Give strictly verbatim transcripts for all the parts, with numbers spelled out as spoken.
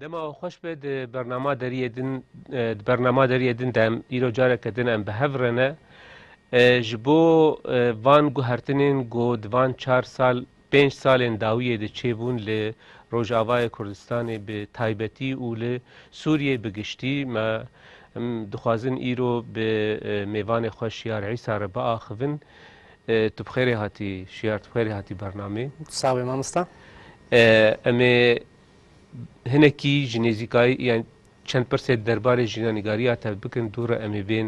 Dema we xweş be, di bernama deriyê din, e, di bernama deriyê din de em îro careke din em bi hev re ne. E, ji bo, e, van guhertinên ku di van çar sal, pênc salên dawiyê de çêbûn li Rojavayê Kurdistanê bi taybetî û li Sûriyê bi giştî, me, em, dixwazin îro bi, e, mêvanê xwe Şiyar Îsa re biaxivin. E, tu bi xêrê hatî, Şiyar, tu bi xêrê hatî bernamê. Sağ ol mamosta. E, em ê hinekî ji nêzîkayî, yani çend pirsê derbarê jiyanîgariya te bikin, dû re em ê bên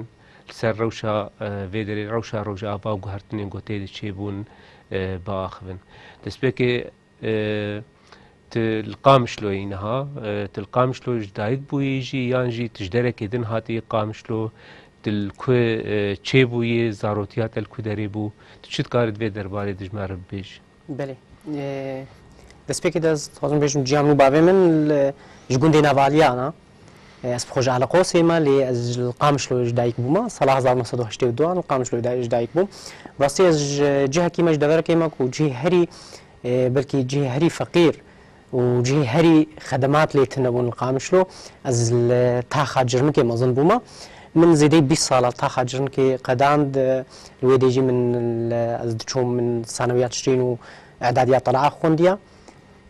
li ser rewşa, e, vê derê, rewşa Rojava û guhertinên ku tê de çêbûn, e, biaxivin. Destpêkê, e, tu li Qamişloyî niha, e, tu li Qamişlo ji dayik bûyî jî, yan jî tu ji derekê din hatî Qamişlo, tu li ku, e, çêbûyî, zarotiya te li ku derê bû, tu çi dikarî di vê derbarê de ji me re bibêjî? Belê. Ee, destpêkê de ez dixwazim bêjim, ciya min û bavê min li, ji gundê Navaliya ne. Ee, ez bi xwe ji Eleqosê me, lê ez ji li Qamişlo ji dayik bûme. Sala hezar neh sed û heştê û du an li Qamişlo ji dayik bûm. Rastî ez ji cihekî me, ji deverekê me ku cihê herî, e, belkî cihê herî feqîr û cihê herî xedemat lê tune bûn li Qamişlo. Ez li taxa Cirnikê mezin bûme. Min zêdeyî bîst sala li taxa Cirnikê qedand. Li wê dê jî min li, ez diçûm, min sanewiyat şirîn û îdadiyat Telaa xwendiya.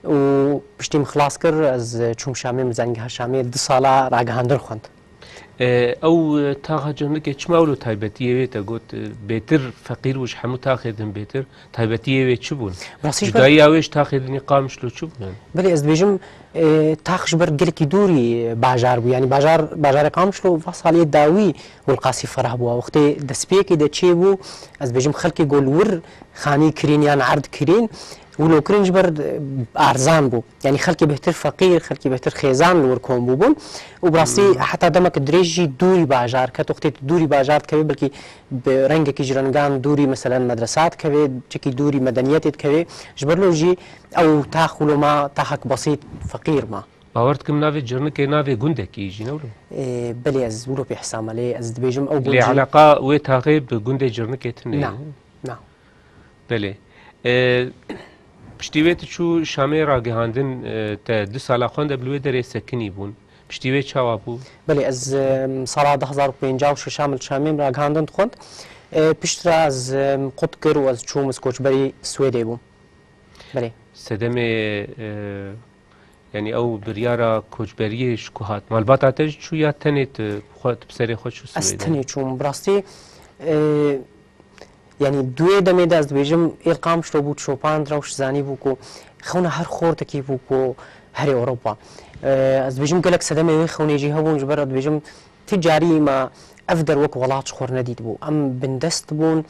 Û piştî min xilas kir, ez çûm Şamê, min zanîngeha Şamê du sala ragihandin xwend. E, ew, e, taxa Cirnikê çima wilo taybetiyê wê te got, e, bêtir feqîr bû ji hemû taxê din bêtir? Taybetiyê wê çi bûn? Rastî ji ber Cudayiya wê ji taxê din ê Qamişlo çi bû yani? Belê, ez dibêjim, e, tax ji ber gelekî dûrî bajar bû. Yani bajar, bajarê Qamişlo va salê dawî wilqasî ferah bû. Wextê destpêkê de çêbû, ez dibêjim xelkê ku li wir xanî kirîn yan erd kirîn, wilo kirin ji ber, e, arzan bû. Yani xelkê bêhtir feqîr, xelkê bêhtir xêzan li wir kom bûbûn. Û bi rastî Hmm. heta demek dirêj jî dûrî bajar ket. Wextê tu dûrî bajar dikevê, belkî bi rengekî ji rengan dûrî, meselen, medresa dikevê, çekî dûrî medeniyetê dikevê. Ji ber lo jî ew tax wilo ma, taxek besît, feqîr ma. Bawer dikim navê Cirnikê navê gundekî jî ne wilo? Ê, belê, ez wilo pê hisa me, lê ez dibêjim ew Lê gund jî eleqa wê taxê bi gundê Cirnikê tune ye? Na, na. Belê. E, piştî wê tu çû Şamê ragihandin, e, te du sala xwend, bi li wê derê sekinî bûn. Piştî wê çawa bû? Belê, ez, em, sala du hezar û pêncî û şeş a min li Şamê ragihandin dixwend. E, piştre ez, em, qut kir û ez çûm, ez koçberî Swêdê bûm. Belê. Sedemê, e, yani ew biryara koçberiyê ji ku hat? Malbata te jî çû ya tenê tu xwe, tu bi serê xwe çû Swêdê? Ez tenê çûm. Bi rastî, e, yani di wê demê de ez dibêjim, êl Qamişlo bû, çopand rewş zanî bû ku xewna her xortekî bû ku herê Ewropa. E, ez dibêjim gelek sedemê wê xewnê jî hebûn, ji ber ez dibêjim, Ti carî me ev der wek welat ji xwe re nedîtibû. Em bindest bûn,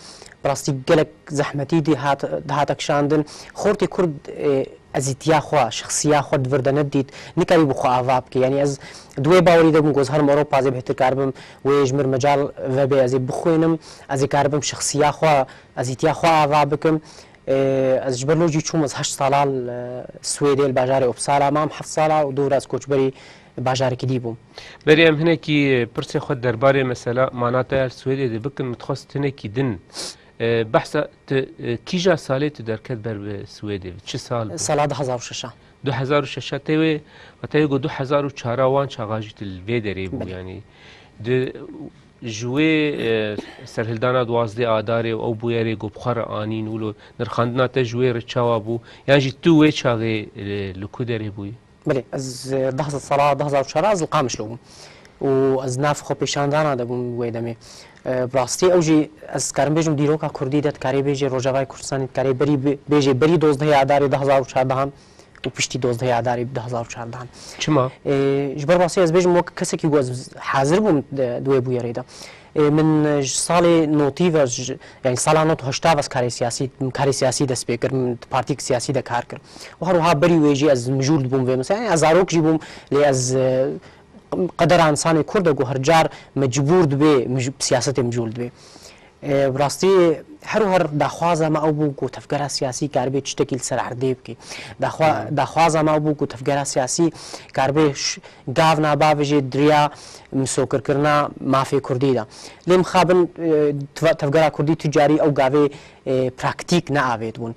bi rastî gelek zehmetî dihat, dihate kişandin. Xortê Kurd, e, ezîtiya xwe, şexsiya xwe di vir de nedît, nikarîbû xwe ava bike. Yanî ez di wê bawerî de bûm ku ez herim Ewropa, ez ê bêhtir karibim wê ji mir mecal vebe, ez ê bixwînim, ez ê karibim şexsiya xwe, ezîtiya xwe ava bikim. E, ez ji ber lo jî çûm, ez heşt sala li Swêdê, li bajarê Uppsala mam, heft sala û dû re ez koçberî bajarekî dî bûm. Berê em hinekî pirsê xwe derbarê mesela mana te ya li Swêdê de bikin, min dixwest hinekî din, e, behsa tu, e, kîja salê tu derket ber bi Swêdê? Çi sal bû? Sala du hezar û şeş a. Du hezar û şeş a tê wê, heta yê ku du hezar û çar a wan çaxa jî tu li vê derê bû, Belê. yanî. Di, ji wê, e, serhildana duwazdeh adarê û ew bûyerê ku bi xwe re anîn wilo nirxandina te ji wê re çawa bû? Yan jî tu wê çaxê, e, li ku derê bûyî? Belê, ez, e, deh sala, du hezar û çar ez li Qamişlo bûm. Û ez nav xwe pêşandana de bûm wê demê. E, bi rastî ew jî ez karim bêjim dîroka kurdî de dikarê bêjê Rojavayê Kurdistanê dikarê berî bi-, bêjê berî dozdehê adarê du hezar û çardehan û piştî dozdehê adarê du hezar û çardehan. Çima? E, ji ber rastî ez bêjim wek kesekî ku ez hazir bûm di, di wê bûyerê de. E, min ji salê notî ve, ji, yani sala not heşta ve ez karê siyasî, min karê siyasî dest pê kir, min di partîk siyasî de kar kir. Û her wiha berî wê jî ez mijûl dibûm vê mesela. Yani ez zarok jî bûm, lê ez, e, qedera însanê Kurd e ku her car mecbûr dibe, mij-, siyasetê mijûl dibe. E, bi rastî her û her daxwaza me ew bû ku tevgera siyasî karibe tiştekî li ser erdê bike. Daxwa-, Hmm. daxwaza me ew bû ku tevgera siyasî karibe ş-, gavna bavêje di riya misokirkirina mafê kurdî de. Lê mixabin, e, teva-, tevgera kurdî tu carî ew gavê, e, praktîk neavêtibûn.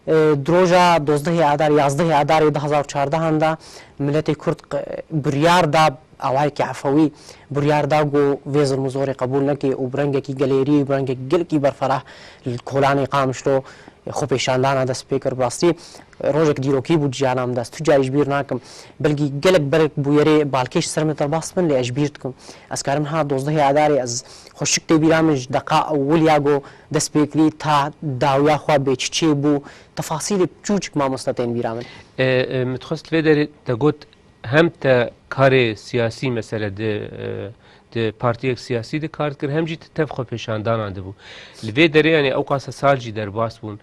E, di roja dozdehê Adarê, yazdehê Adarê du hezar û çardehan de miletê Kurd q-, biryar da, awayekî efewî biryar da ku vê zilm û zorê qebûl neke û bi rengekî gelêrî, bi rengekî gelekî berferah li kolanê Qamişlo xwepêşandana dest pê kir. Bi rastî, rojek dîrokî bû di jiyana min de. Ez tu carî ji bîr nakim. Belkî gelek berek bûyerê balkêş ser min derbas bin, lê ez ji bîr dikim. Ez karim ha dozdehê Adarê ez xweşik tê bîra min ji deqa ewil ya ku dest pê kirî ta dawiya xwe bê çi çêbû. Tefasîlê piçûçik mamoste tên bîra min. E, e, min dixwest vê derê te got hem te karê siyasî mesele di, e, di partiyek siyasî de kar dikir, hem jî te tev xwepêşandanan de bû. Li vê derê, yanî ew qasa sal jî derbas bûn.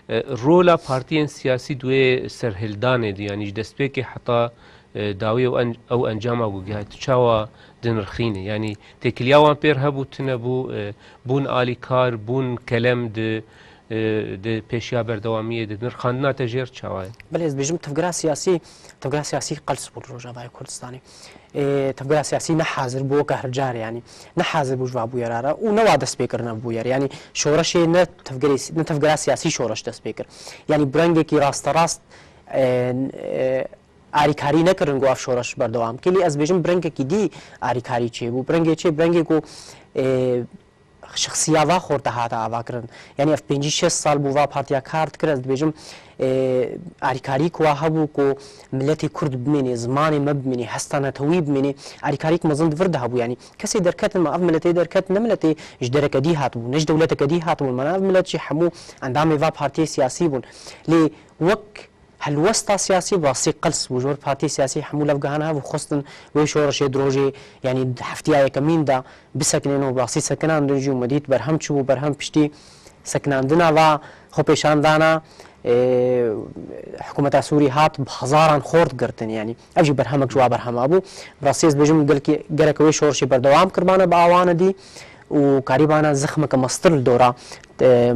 E, rola partiyên siyasî di wê serhildanê de, yanî ji destpêkê heta, e, dawiyê ew en-, ew encama ku gihay tu çawa dinirxînî? Yanî têkiliya wan pêr hebû, tune bû, e, bûn alîkar, bûn kelem di, e, di pêşiya berdewamiyê de, nirxandina te jêr çawa ye? Belê, ez dibêjim tevgera siyasî, tevgera siyasî qels bû li Rojavayê Kurdistanê. E, tevgera siyasî ne hazir bû weke her car, yanî ne hazir bû ji va bûyera re û ne wa dest pê kirine bûyer. Yanî şoreşê ne tevgerê, ne tevgera siyasî şoreş dest pê kir. Yanî bi rengekî rasterast, e, e, arîkarî nekirin ku ev şoreş berdewam bike. Lê ez dibêjim bi rengekî dî arîkarî çêbû. Bi rengê çê, bi rengê ku, e, şexsiya va xorte hate avakirin. Yanî ev pêncî şêst sal bû va partiya kar dikir, ez dibêjim, e, arîkarî ku wa hebû ku miletê Kurd bimênê, zimanê me bimênê, hesta netewî bimênê, arîkarîk mezin di vir de hebû. Yanî kesê derketin me, ev miletê derketin, ne miletê ji dereke dî hatibû, ne ji dewleteke dî hatibûn. Mana ev milet jî hemû endamê va partiyê siyasî bûn. Lê wek helwesta siyasî bi rastî qels bû. Ji ber partiyê siyasî hemû lev gihana hev û xwestin wê şoreşê di rojê, yanî di heftiya yekemîn de bisekinên û bi rastî sekinandin jî û me dît berhem çi bû, berhem piştî sekinandina va xwepêşandana, e, hikûmeta Sûrî hat bi hezaran xort girtin, yanî ev jî berhemek ji wa berhema bû. Bi rastî ez dibêjim gelkî, gerek wê şoreşê berdewam kiribane bi awane dî û karîbana zexmeke mestir li dora, e,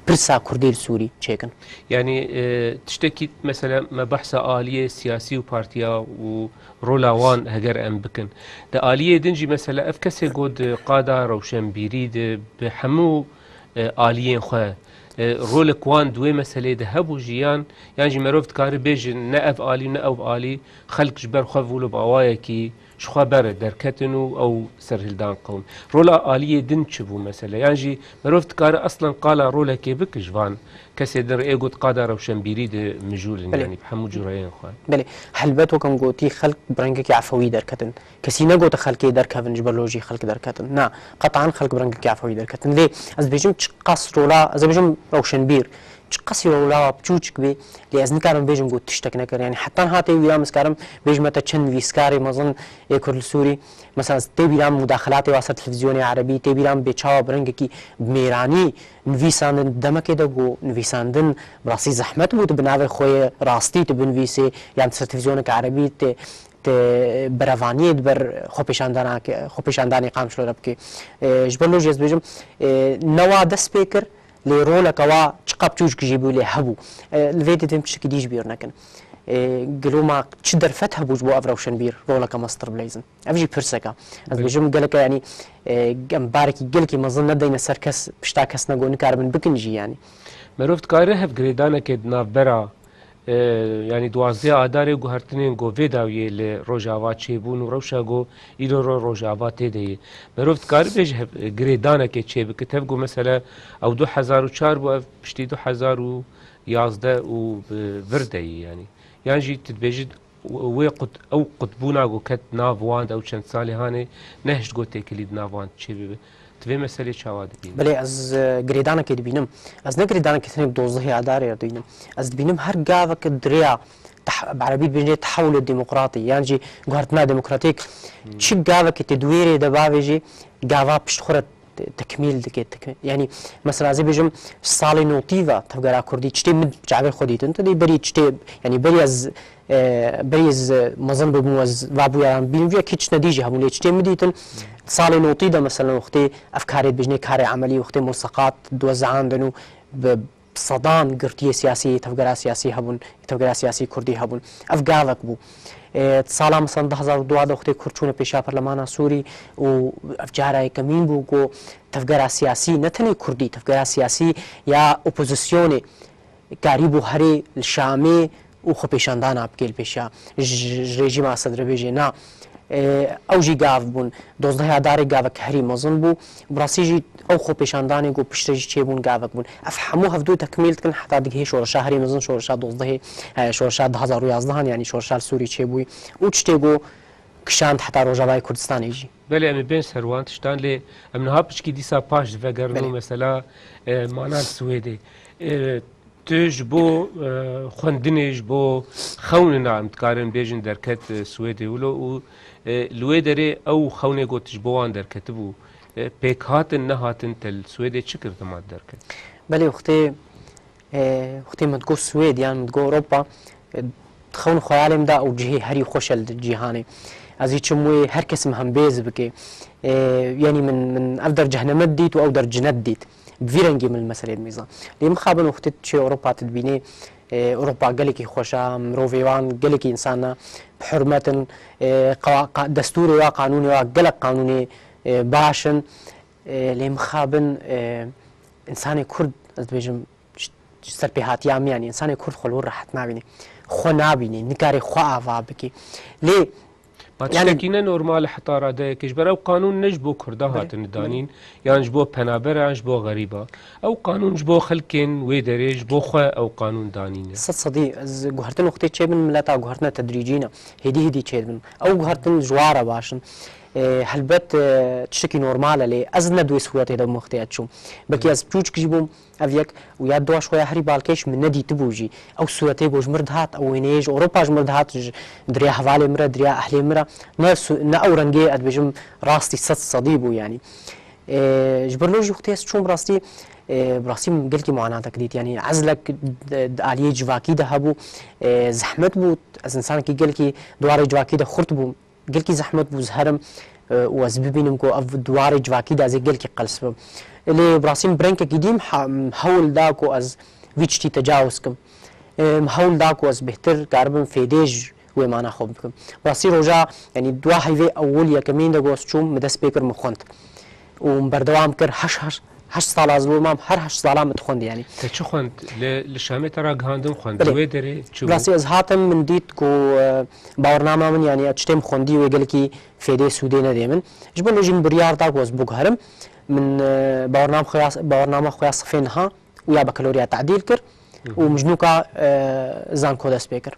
pirsa Kurdê li Sûrî çêkin. Yanî, e, tiştekî mesela me behsa aliyê siyasî û partiya û rola wan heger em bikin. Di aliyê din jî mesela ev kesê got di qada rewşenbîrî de bi hemû, e, aliyên xwe, e, rolek wan di wê meseleyê de hebû jî yan, yan jî merov dikare bêje ne ev alî ne ew alî, xelk ji ber xwe vûlo bi awayekî ji xwe bere derketin û ew serhildan qewim. Rola aliyê din çi bû mesele? Yan jî merov dikare eslen qala rolekê bike ji van kesê din re ê got qada rewşenbîrî de mijûl in, Belê. Yanî bi hemû cûreyên xwe. Belê, helbet wek em gotî xelk bi rengekî efewî derketin. Kesî negote xelkê derkevin ji ber lojî xelk derketin. Na, qetan xelk bi rengekî efewî derketin. Lê ez dibêjim çiqas rola, ez dibêjim rewşenbîr, çiqasî rola wa piçûçik bê, lê ez nikarim bêjim ku tiştek nekir. Yanî hetan hatê wîra min, ez karim bêjime te çend nivîskarê mezin ê Kurd li Sûrî. Mesela tê bîra min mudaxelatê wa ser televîzyonê erebî, tê bîra min bê çawa bi rengekî mêranî nivîsandin demekê de ku nivîsandin bi rastî zehmet bû, tu bi navê xwe yê rastî tu binivîsê yan ser televîzyoneke erebî tê, tê berevaniyê di ber xwepêşandana-, xwepêşandanê Qamişlo re bikê. E, ji ber lojî ez dibêjim, e, ne wa dest pê kir, lê roleke wa çiqa biçûçik jî bû lê hebû. E, li vê dê divêm tiştekî dî ji bîr nekin. E, gelo ma çi derfet hebû ji bo ev rewşenbîr roleke mestir bileyzin? Ev jî pirsek e. Ez Belê. Dibêjim geleke, yanî, e, em barekî gelekî mezin nedeyne ser kes, pişta kes ne ku nikaribin bikin jî, yanî. Merov dikare hevgirêdanekê di navbera, e, yanî duwazdeh Adarê guhertinên ku vê dawiyê li Rojava çêbûn û rewşa ku îro ro Rojava tê de ye. Merov dikare bêje hev-, girêdanekê çêbike. Tev ku mesele ew du hezar û çar bû, ev piştî du hezar û yazdeh û, e, vir de ye, yanî. Yan jî tu dibêjî wê qut-, ew qutbûna ku ket nav wan de ew çend salê hanê nehişt ku têkilî di nav wan çê bibe. Tu vê meselê çawa dibînî? Belê ez, e, girêdanekê dibînim. Ez ne girêdanekê tenê bi dozdehê Adarê re dibînim. Ez dibînim her gaveke di rêya teh-, bi erebî dibêjin tehewulê demokratî yan jî guhertina demokratîk. Hmm. Çi gavekê tê di wê rê de bavêjî gava pişt xwe re te-, tekmîl dike, tekmîl. Yanî, mesela, ez ê bêjim, salê notî ve tevgera Kurdî, çi tê min çavê xwe dîtin, tu dê berî çi tê, yanî, berî ez, e, berî ez, e, mezin bibûm, ez va bûyeran bînim, ya kî çi nedî jî hebû, lê çi tê min dîtin, salê notî de, mesela, wextê ev karê dibêjinê karê emelî, wextê mulseqat diwezandin û bi sedan girtiyê siyasî, tevgera siyasî hebûn, tevgera siyasî kurdî hebûn. Ev gavek bû. E, sala mesela du hezar û dua de wextê Kurd çûne pêşiya Perlemana Sûrî û ev cara yekemîn bû ku tevgera siyasî, ne tenê kurdî, tevgera siyasî ya opozisyonê, Karîbû herê li Şamê û xwepêşandana bike li pêşiya ji, ji rejîma Sedr bêjê na. E, ew jî gav bûn. Dozdeh Adarê gavek herî mezin bû. Bi rastî jî ew xwepêşandanê ku piştre jî çêbûn gavek bûn. Ev hemû hevdu tekmîl dikin heta digihê şoreşa herî mezin, şoreşa dozdehê, e, şoreşa du hazar û yazdehan, yanî şoreşa li Sûrî çêbûyî. Û tiştê ku kişand heta Rojavayê Kurdistanê jî. Belê, em ê bên ser wan tiştan, lê em niha piçkî dîsa paş divegerin û Belê. mesela, e, mana li Swêdê. E, tu ji bo, e, xwendinê, ji bo xewnina, em dikarin bêjin derket, e, Swêdê wilo û, e, li wê derê ew xewnê got ji bo wan derketibû. E, pêkhatin, nehatin te li Swêdê çi kir dema derket? Belê, wextê E, wextê min digot Swêd yan min digot Ewropa, e, xewn xeyalê min da ew cihê herî xweş e li cîhanê. Ez ê çim wê her kes min hembêz bike. E, yanî min, min ev der cehneme didît û ew der cinet didît. Bi vî rengî min li meselê dimîza. Lê mixabin wextê tu çê Ewropa tu dibînê, e, Ewropa gelekî xweş e, mirovê wan gelekî însan e, bi hurmet in, e, qa-, qa-, destûrê wa, qanûnê wa gelek qanûnê, e, baş in. E, lê mixabin, e, însanê Kurd, ez dibêjim, ji, ji ser pêhatiya min, yanî însanê Kurd xwe li wir rehet nabînî. Xwe nabînî, nikarê xwe ava bikî. Lê, Ma yanî tiştekî ne normal e heta radeyekê. Ji ber ew qanûn ne ji bo Kurda Belê, hatine belê. danîn, yan ji bo penaber, yan ji bo xerîba. Ew qanûn ji bo xelkên wê derê, ji bo xwe ew qanûn danîne. Sed sedî, ez guhertin wextê çêbin, mileta guhertine tedrîcî ne. Hêdî hêdî çêdibin. Ew guhertin ji wa re baş in. E, helbet, e, tiştekî normal e, lê ez ne di wê sûretê de bûm wextê ez çûm. Belkî ez çûçik jî bûm, ev yek, û ya dua ji xwe ya herî balkêş min nedîtibû jî. Ew sûretê ku ji mir dihat, ew wêneyê ji Ewropa ji mir dihat, ji, di rêya hevalê min re, di rêya ehlê min re, ne su-, ne ew rengê, ez dibêjim, rastî sed sedî bû, yanî. E, ji ber lo jî wextê ez çûm, bi rastî, e, bi rastî min gelkî muanatek dît, yanî ezlek di, di aliyê civakî de hebû, e, zehmet bû, ez însanekî gelkî di warê civakî de xurt bûm. Gelkî zehmet bû ez herim, e, û ez bibînim ku ev di warê civakî de ez ê gelkî qels bim. Lê bi rastî min bi rengekî dî min ha-, min hewl da ku ez vî tiştî tecawuz kim. E, min hewl da ku ez bêhtir karibim fêdê ji wê mana xwe bikim. Bi rastî roja, yanî dua heyvê ewil yekemîn de ku ez çûm, min dest pê kir, min xwend. Û min berdewam kir, heş, heş, heşt sala ez li wir mam, her heşt sala min dixwend, yanî. Te çi xwend? Li, li Şamê te ragihandin xwend. Belê. Li wê derê çi bû? Rastî ez hatim, min dît ku, e, bawernama min, yanî tiştê min xwendî wê gelekî fêdê sûdê nedê min. Ji bo lê jî min biryar da ku ez biguherim. Min, e, bawernam xwe ya, bawernama xwe ya sifê niha û ya bakalorya tadîl kir Hı hı. û min ji nûka, e, zanko dest pê kir.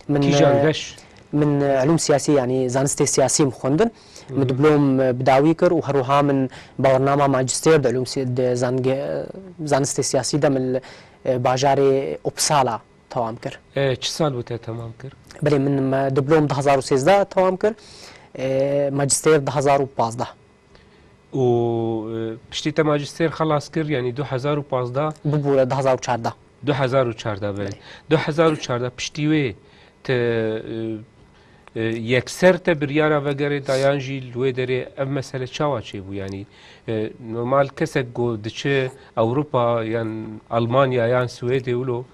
Min, Kîjan e, beş? Min, e, ilûm siyasî, yanî zanistê siyasî min xwendin. Min Hı hı. diplom, e, bi dawî kir û her wiha min bawernama majistêr di ilûm si-, di zange-, zanistê siyasî de min li, e, bajarê Uppsala tewam kir. E, çi sal bû te temam kir? Belê, min me diplom du hazar û sêzdeh tewam kir. E, majistêr du hazar û pazdeh. Û, e, piştî te majistêr xelas kir, yanî du hezar û pazdeh? Bibûre du hezar û çardeh. Du hezar û çardeh, belê. Belê. Du hezar û çardeh piştî wê te, e, e, yekser te biryara vegerê da yan jî li wê derê ev mesele çawa çêbû? Yanî, e, normal kesek ku diçe Ewropa yan Almanya yan Swêdê wilo,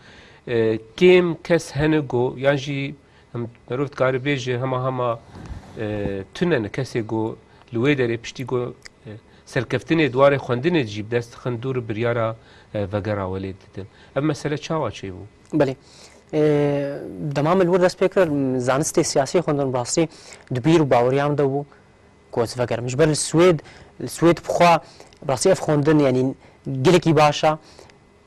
e, kêm kes hene ku yan jî Em, merov dikare bêje hema hema, e, tune ne kesê ku li wê derê piştî ku, e, serkeftinê di warê xwendinê de jî bi dest dixin dû re biryara, e, vegera welê didin. Ev mesele çawa çêbû? Belê. E, dema min li wir dest pê kir, m, zanistê siyasî xwendin, bi rastî di bîr û baweriya min de bû ku ez vegerim. Ji ber li Swêd, li Swêd bi xwe, bi rastî ev xwendin, yanî gelekî baş e.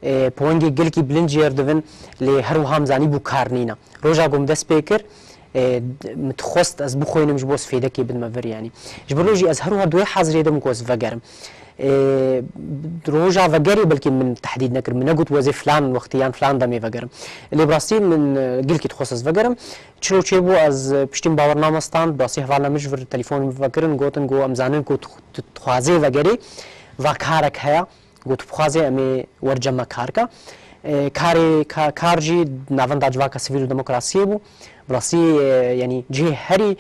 E, bi wengê gelkî bilind jê re dibin, lê her wiha min zanîbû kar nîne. Roja ku min dest pê kir, e, d-, min dixwest ez bixwînim ji bo ez fêdekê bidime vir, yanî. Ji ber wê jî ez her wiha di wê hazirê de bim ku ez vegerim. E, roja vegerê belkî min tehdîd nekir, min negot ez ê filan wextî yan filan demê vegerim. Lê bi rastî min, e, gelkî dixwest ez vegerim. Çilo çêbû ez, e, piştî min bawername stand, bi rastî hevalina min ji vir telefon min vekirin, gotin ku em zanin ku tu, tu dixwazê vegerê, va karek heye. Got, "Bixwaze em ê wer cem me kar ke." E, karê, ka-, kar jî navenda civaka sivîl û demokrasiyê bû. Bi rastî, e, yanî cihê herî,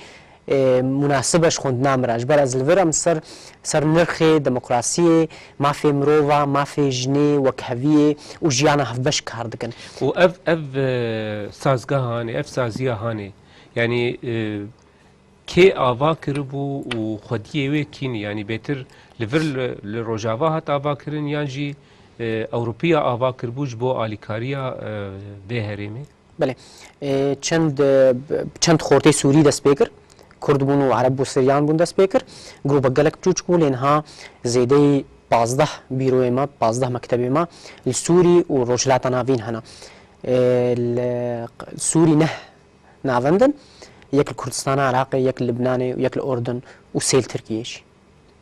e, munasib e ji xwendina min re. Ji ber ez li vir em ser, ser nirxê demokrasiyê, mafê mirova, mafê jinê, wekheviyê û jiyana hevbeş kar dikin. Û ev, ev, e, sazgeha hanê, ev saziya hanê, yanî, e, Kê ava kiribû û xwediyê wê kî ne? Yanî bêtir li vir li, li Rojava hat avakirin yan jî E, Ewropiya ava kiribû ji bo alîkariya, e, vê herêmê? Belê. E, çend, e, çend xortê Sûrî dest pê kir. Kurd bûn û Ereb û Siryan bûn dest pê kir. Grûpek gelek biçûçik bû, lê niha zêdeyî pazdeh bîroyê me, pazdeh mektebê me li Sûrî û Rojhilata Navîn hene. E, li Sûrî neh navend in. Yek li Kurdistana Iraqê, yek li Libnanê û yek li Urdun û sê li Tirkiyê jî.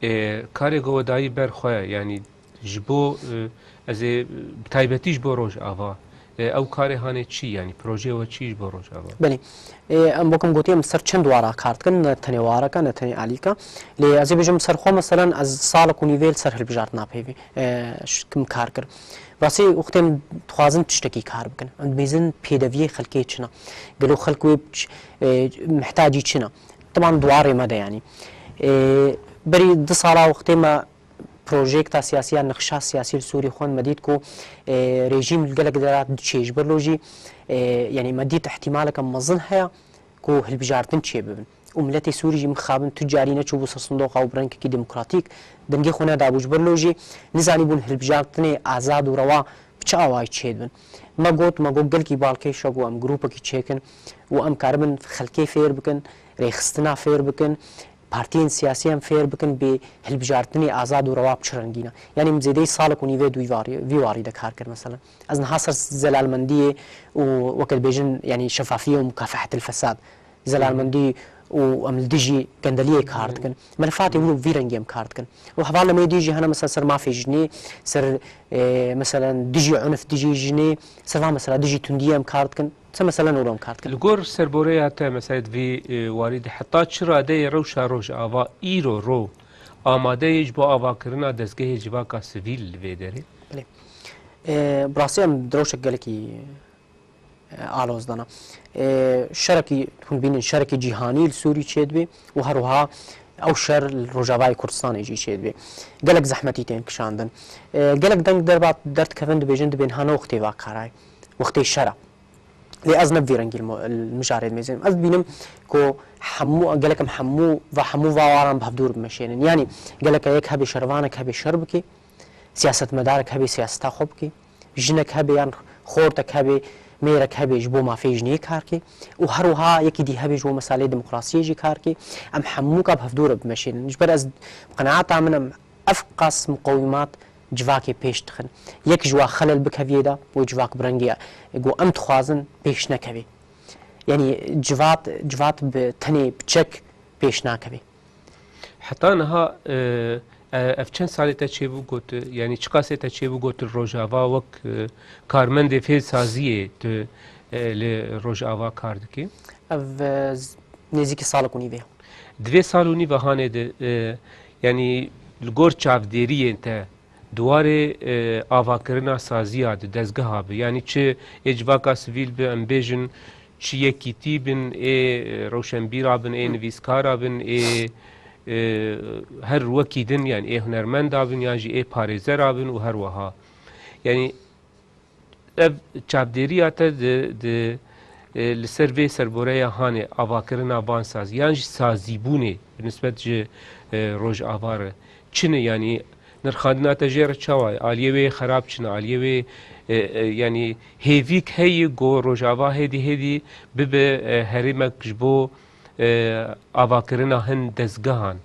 E, karê ku we dayî ber xwe, yanî ji bo, e, ez ê, e, bi taybetî ji bo Rojava, e, ew karê hanê çi, yanî projeyê we çi ji bo Rojava? Belê. E, em wek em gotî em ser çend wara kar dikin, ne tenê wareke, ne tenê alîka. Lê ez ê bêjim ser xwe, meselen ez salek û nîvê li ser hilbijartina peyvê, e, ş-, kim kar kir. Rastî wextê em dixwazin tiştekî kar bikin. Em dibêzin pêdeviyê xelkê çi ne. Gelo xelk wê ç-, e, mihtacî çi ne. Timan di warê me de yanî. E, berî du sala wextê me projekta siyasî ya nexşa siyasî li Sûrî xwend, me dît ku, e, rejîm li gelek derat diçê. Ji ber lo jî, e, yanî me dît ihtimaleke mezin heye ku hilbijartin çêbibin. Û miletê Sûrî jî mixabin tu carî neçûbû ser sindoqa û bi rengekî demokratîk dengê xwe nedabû. Ji ber lo jî nizanîbûn hilbijartinê azad û rewa bi çi awayî çêdibin. Me got, me got gelkî balkêş e ku em grûpekî çêkin û em karibin xelkê fêr bikin, rêxistina fêr bikin, partiyên siyasî em fêr bikin bê hilbijartinê azad û rewa bi çi rengî ne. Yanî min zêdeyî salek û nîvê di wî warî, vî warî de kar kir meselen. Ez niha ser zelalmendiyê û weke dibêjin, yanî şefafiyê û mukafehetil fesad, zelalmendî û em li dijî gendeliyê kar dikin. Melefatê wilo bi vî rengî em kar dikin. Û hevalê me yê dî jî hene mesela ser mafê jinê, ser, e, meselen dijî unf dijî jinê, ser van mesela dijî tundiyê em kar dikin. Çi meselen wilo em kar dikin. Li gor serboreya te, mesela di vî, e, warî de heta çi radeyê rewşa Rojava îro ro amade ye ji bo avakirina dezgehê civaka sivîl li vê derê? Belê. E, bi rastî em di rewşek gelekî, e, aloz de ne. E, şerekî, hûn bînin şerekî cîhanî li Sûrî çêdibe û her wiha ew şer li Rojavayê Kurdistanê jî çêdibe. Gelek zehmetî tên kişandin. E, gelek deng derbat derdikevin dibêjin dibên hane wextê va karayê. Wextê şer e. Lê ez ne bi vî rengî li mo-, li mijarê dimêzînim. Ez dibînim ku hemû, gelek em hemû ve hemû va waran bi hevdûr bimeşênin. Yanî geleke yek hebe şervanek hebe şer bike, siyasetmedarek hebe siyaseta xwe bike, jinek hebe yan xortek hebe, mêrek hebe ji bo mafê jinê kar ke û her wiha yekî dî hebe ji bo meseleyê demokrasiyê jî kar ke. Em hemûka bi hevdûr re bimeşênin. Ji ber ez bi qenaeta min em ev qas muqewîmat civakê pêş dixin. Yek ji wa xelel bikeviyê de, wê civak bi rengî ku em dixwazin pêş nekevê. Yanî civat, civat bi tenê bi çek pêş nakevê. Heta niha, e, e, ev çend salê te çêbû got, yanî çiqasê te çêbû got li Rojava wek, e, karmendê fêlsaziyê tu, e, li Rojava kar dikî? Ev, e, z-, nêzîkî salek û nîvê. Di vê sal û nîve hanê de, e, yanî li gor çavdêriyên te di warê, e, avakirina saziya di dezgeha bi, yanî çi ê civaka sivîl bi, em bêjin çi yekîtî bin, ê, e, rewşenbîra bin, ê nivîskara bin, ê, e, her wekî din, yanî ê hunermenda bin yan jî ê parêzera bin û her wiha. Yanî ev çavdêriya te di, di, e, li ser vê serboreya hanê avakirina van sazî yan jî sazîbûnê bi nisbet ji, e, Rojava re çi ne? Yanî nirxandina te jê re çawa ye? Aliyê wê xerab çi ne? Aliyê wê, e, e, yanî hêvîk heye ku Rojava hêdî hêdî bibe, e, herêmek ji bo, e, avakirina hin dezgehan.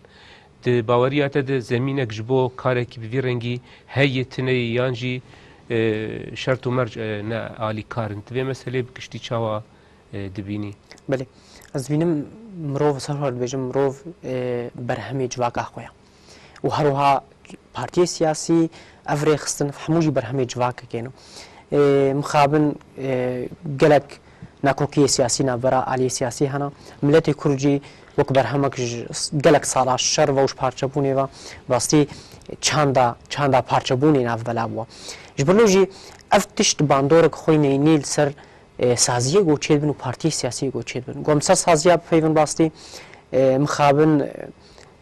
Di baweriya te de zemînek ji bo karekî bi vî rengî heye, tune ye yan jî, e, şert û merc, e, ne alîkar in? Tu vê meselê bi giştî çawa, e, dibînî? Belê. Ez dibînim mirov, ser xwe dibêjim, mirov, e, berhemê civaka xwe ye. Û her wiha partiyê siyasî, ev rêxistin, hemû jî berhemê civakekê ne. E, mixabin, e, gelek nakokiyê siyasî navbera aliyê siyasî hene. Miletê Kurd jî wek berhemek ji s-, gelek sala şer ve û ji parçebûnê ve, bi rastî çanda, çanda parçebûnê nav bela bû. Ji ber wê jî ev tişt bandorek xwe neyînî li ser, e, saziyê ku çêdibin û partiyê siyasiyê ku çêdibin. Ku em ser saziya bipeyvin rastî, e, mixabin, e,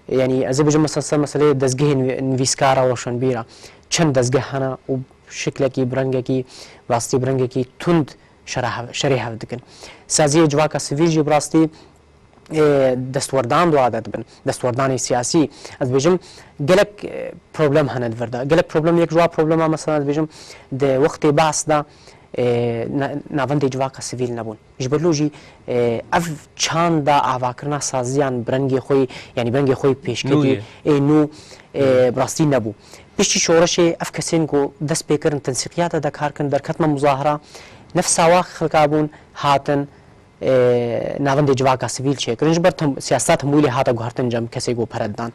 Yanî ez ê bêjim mesela ser meseleyê dezgehê nivî-, nivîskara, roşenbîra. Çend dezgeh hene û şiklekî, bi rengekî, rastî bi rengekî tund şera hev-, şerê hev dikin. Saziyê civaka sivîl jî bi rastî e, destwerdan dua de dibin, destwerdanê siyasî. Ez dibêjim, gelek, e, problem hene di vir de. Gelek problem, yek ji wa problema, mesela, ez dibêjim, di wextê Beas de, e, na-, navendê civaka sivîl nebûn. Ji ber lo jî, e, ev çanda avakirina saziyan bi rengê xwe, yanî bi rengê xwe pêşketî, Nû ye. ê nû, e, bi rastî nebû. Piştî şoreşê ev kesên ku dest pê kirin, tensîqiyata de kar kirin, derketine muzahara, nefsa wa xelka bûn, hatin, e, navendê civaka sivîl çêkirin. Ji ber tem-, siyaseta temwîlê hate guhertin cem kesê ku pere didan.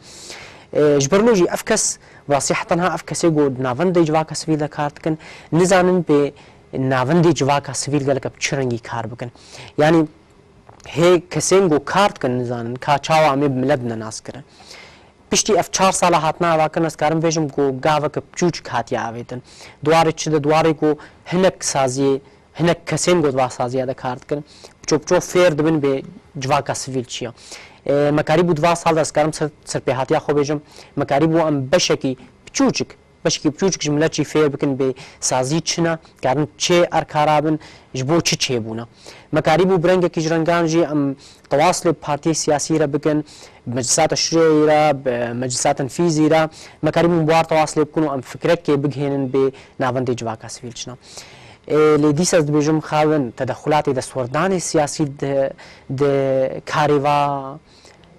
E, ji ber lo jî ev kes, bi rastî heta niha ev kesê ku di navendê civaka sivîl de kar dikin, nizanin pê navendê civaka sivîl gelek bi çi rengî kar bikin. Yanî hê kesên ku kar dikin nizanin ka çawa em ê bi milet bine naskirin. Piştî ev çar sala hatina avakirin, ez karim bêjim ku gavek piçûçik hatiye avêtin. Di warê çi de, di warê ku hinek saziyê, hinek kesên ku di va saziya de kar dikin, piço piço fêr dibin bê civaka sivîl çi ye. E, me karîbû di va sal de, ez karim ser, serpêhatiya xwe bêjim, me karîbû em beşekî piçûçik, beşekî piçûçik ji milet jî fêr bikin bê sazî çi ne, karin çê erkara bin, ji bo çi çêbûne. Me karîbû bi rengekî ji rengan jî em tewas lê bi partiyê siyasî re bikin, bi meclisa teşrî'î re, bi meclisa tenfîzî re, me karîbûn bi war tewas lê bikin û em fikrekê bigihênin bê navendê civaka sivîl çi ne. Ê, lê dîsa ez dibêjim, xawin tedexulatê destwerdanê siyasî di, di karê va,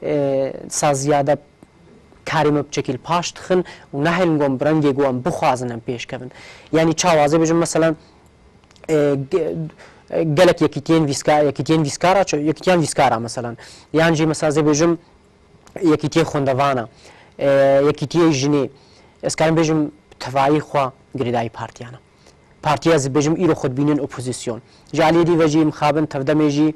ê, saziya de karê me bi çekî li paş dixin û nahêlin ku em bi rengê ku em bixwazin em pêş kevin. Yanî çawa, ez ê bêjim, meselen, e, ge-, e, gelek yekîtiyên vîska-, yekîtiyên vîskara, ço-, yekîtiyan vîskara, meselen. Yan jî, mesela, ez ê bêjim, yekîtiyê xwendevana, e, yekîtiyê jinê. Ez karim bêjim, bi tevayî xwe girêdayî partiyan e. Partiya, ez ê bêjim, îro xwe dibînin opozîsyon. Ji aliyê dî ve jî mixabin tevdemê jî,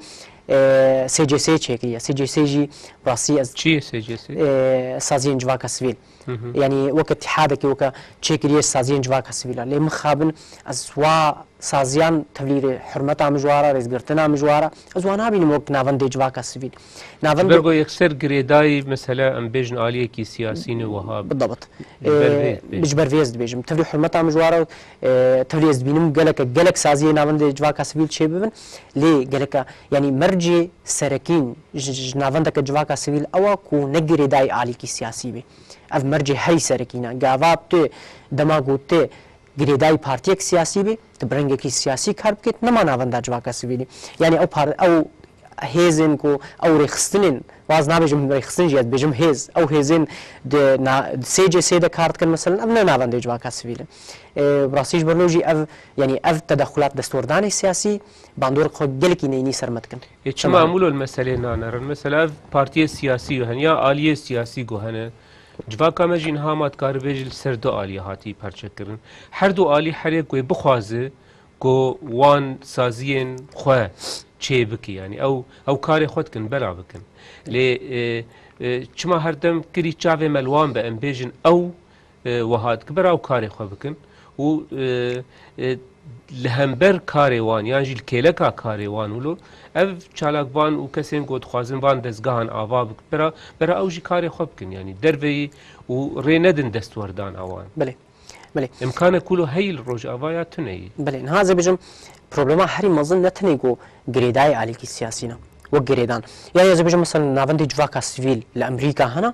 e, S C S çêkiriye. S C S jî, bi rastî, ez Çi ye S C S? E, saziyên civaka sivîl. Hı hı. Yanî weke îtîhadekê, weke çêkiriyê saziyên civaka sivîl e. Lê mixabin ez wa saziyan tevlî rê hurmeta min ji wa re, rêzgirtina min ji wa re, ez wa nabînim wek navendê civaka sivîl. Navendê Ji ber ku yekser girêdayî, mesela, em bêjin aliyekî siyasî ne wiha. Bidabt. Ji ber vê Ee, dibêjin. Ji ber vê ez dibêjim. Tevlî hurmeta min ji wa re, e, tevlî ez dibînim geleke, gelek saziyê navendê civaka sivîl çêbibin. Lê geleke, yanî mercê serekîn ji, ji navendeke civaka sivîl ew e ku ne girêdayî alîkî siyasî bê. Ev mercê herî serekî ne. Gava tu dema ku tu girêdayî partiyek siyasî bî, tu bi rengekî siyasî kar bikî, tu nema navenda civaka sivîlî. Yanî ew par-, ew hêzên ku, ew rêxistinên, waz nabêjim rêxistin jî, ez dibêjim hêz, ew hêzên di na-, di S C S de kar dikin, meselen, ev ne navendê civaka sivîl in. Ê, bi rastî ji ber lo jî ev, yanî ev tedexulat destwerdanê siyasî bandor xwe gelekî neyînî ser me dikin. Ê, çima Tamam. em wilo li meselê nanerin? Mesela ev partiyê siyasî hene ya aliyê siyasî ku hene, Civaka me jî niha ma dikarî bêjî li ser du alî hatî perçekirin. Her du alî her yek wê bixwaze ku wan saziyên xwe çê bike, yanî ew, ew karê xwe dikin, bela bikin. Lê, e, e, çima her dem kirî çavê me li wan be, em bêjin ew, e, wiha dike, bera ew karê xwe bikin û, e, e, li hember karê wan yan jî li kêleka karê wan wilo, ev çalakvan û kesên ku dixwazin van dezgehan ava bikin, bera, bera ew jî karê xwe bikin, yanî derveyî û rê nedin destwerdana wan. Belê, belê. Îmkanek wilo heyî li Rojava ya tune yî. Belê, niha ez ê bêjim, problema herî mezin ne tenê ku girêdayî alîkî siyasî ne, wek girêdan. Yanî ez ê bêjim, mesela, navendê civaka sivîl li Amerîka hene,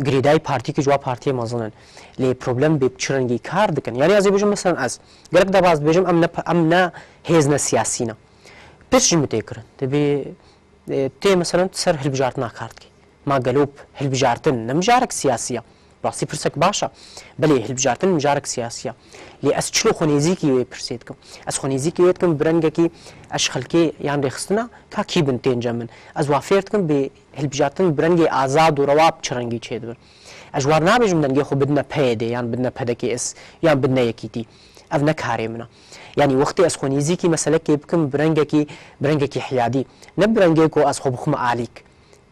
girêdayî partîkî ji wa partiyê mezin in. Lê problem bê bi çi rengî kar dikin? Yanî ez ê bêjim, mesela, ez gelek deba ez dibêjim, em ne, em ne hêz ne siyasî ne. Pirs ji min tê kirin. Dibê, e, tê, mesela, ser hilbijartina kar dikî. Ma gelo hilbijartin ne mijarek siyasî ye? Rastî pirsek baş e. Belê, hilbijartin mijarek siyasî ye. Lê ez çilo xwe nêzîkî wê pirsê dikim. Ez xwe nêzîkî wê dikim bi rengekî ez ji xelkê yan rêxistina ka kî bin tên cem min. Ez wa fêr dikim bê hilbijartin bi rengê azad û rewa bi çi rengî çêdibin. Ez ji war nabêjim dengê xwe bidine P Y D yan bidine P D K S yan bidine Yekîtî. Ev ne karê min e. Yanî wextê ez xwe nêzîkî meselekê bikim bi rengekî, bi rengekî hiyadî. Ne bi rengê ku ez xwe bixwime alîk.